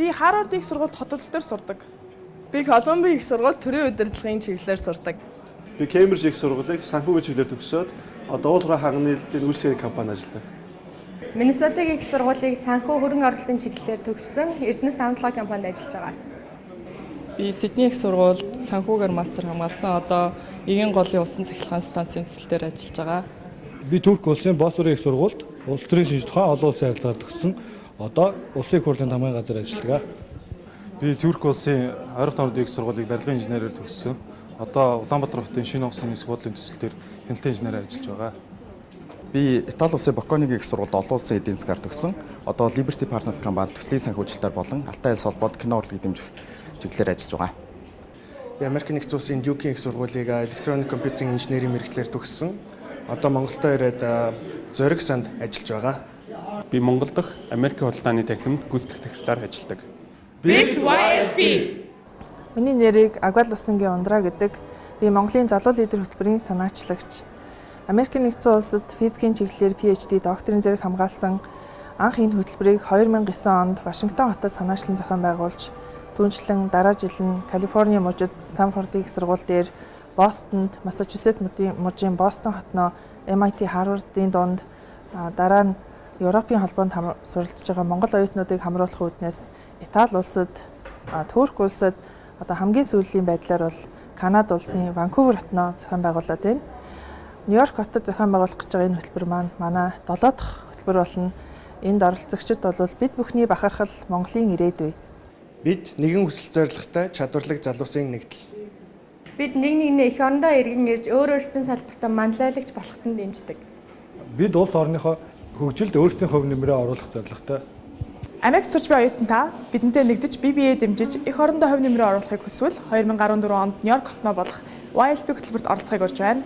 Би Харвард их сургуульд хотол дээр сурдаг. Би Колумбийн их сургуульд төрийн удирдлагын чиглэлээр сурдаг. Би Кембриж их сургуулийг санхүүгийн чиглэлээр төгсөөд одоо уулын ханганы нийлдлийн үйлчилгээний компанид ажилладаг. Миннесотагийн их сургуулийг санхүү хөрөнгө оруулалтын чиглэлээр төгссөн Эрдэнэс 57 компанид ажиллаж байгаа. Би Сидней их сургуульд санхүүгээр мастер хамгаалсан. Одоо Эгийн голын усан цахилгаан станцын төсөл дээр ажиллаж байгаа. Би Турк улсын Босфорын их сургуульд улс төрийн шинж тухай олон улсын харилцаагаар төгссөн. Одоо улсын их хурлын тамгын газар ажилладаг. Би Турк улсын Ойрхон орнуудын их сургуулийг барилгын инженерээр төгссөн. Одоо Улаанбаатар хотын шинэ онгоцны нисэх буудлын төсөл дээр хяналтын инженерээр ажиллаж байгаа. Би Итали улсын Бокконигийн их сургуульд олон улсын эдийн засгаар төгссөн. Одоо Liberty Partners компанид төслийн санхүүжилтээр болон Алтай элс холбоод кино урлагийг дэмжих чиглэлээр ажиллаж байгаа. Би Америк нэгдсэн улсын Дюкийн их сургуулийг Electronic Computing инженерийн мэргэжлээр төгссөн. Одоо Монголдо ирээд Зориг санд ажиллаж байгаа. Би Монгол дахь Америкийн худалдааны танхимд гүйцэтгэх захирлаар ажилладаг. Бид YLP. Миний нэрийг Агвал Усангийн Ундраа гэдэг. Би Монголын залуу лидер хөтөлбөрийн санаачлагч. Америкийн нэгдсэн улсад физикийн чиглэлээр PhD докторийн зэрэг хамгаалсан. Анх энэ хөтөлбөрийг 2009 онд Вашингтон хотод санаачлан зохион байгуулж, түүнчлэн дараа жил нь Калифорни мужид Станфордын их сургууль дээр, Бостонд, Массачусетс мужийн Бостон хотноо, MIT, Харвардын дунд, дараа нь Европын холбоонд суралцж байгаа Монгол оюутнуудыг хамруулах үүднээс Итали улсад, Турк улсад, одоо хамгийн сүүлийн байдлаар бол Канада улсын Ванкувер хотноо зохион байгуулад байна. Нью-Йорк хотод зохион байгуулах гэж байгаа энэ хөтөлбөр маань манай 7 дахь хөтөлбөр болно. Энд оролцогчид бол бид бүхний бахархал, Монголын ирээдүй. Бид нэгэн хүсэл зорилготой чадварлаг залуусын нэгдэл. Бид нэг нэгнээ эх орондоо эргэн ирж өөр өөрсдийн салбартаа манлайлагч болоход нь дэмждэг. Бид улс орныхоо хөгжилд өөрсдийн хувь нэмрээ оруулах зорилготой. Америкт сурч буй оюутан та бидэнтэй нэгдэж бие биеэ дэмжиж эх орондоо хувь нэмрээ оруулахыг хүсвэл 2014 онд Нью-Йорк хотноо болох YLP хөтөлбөрт оролцохыг урьж байна.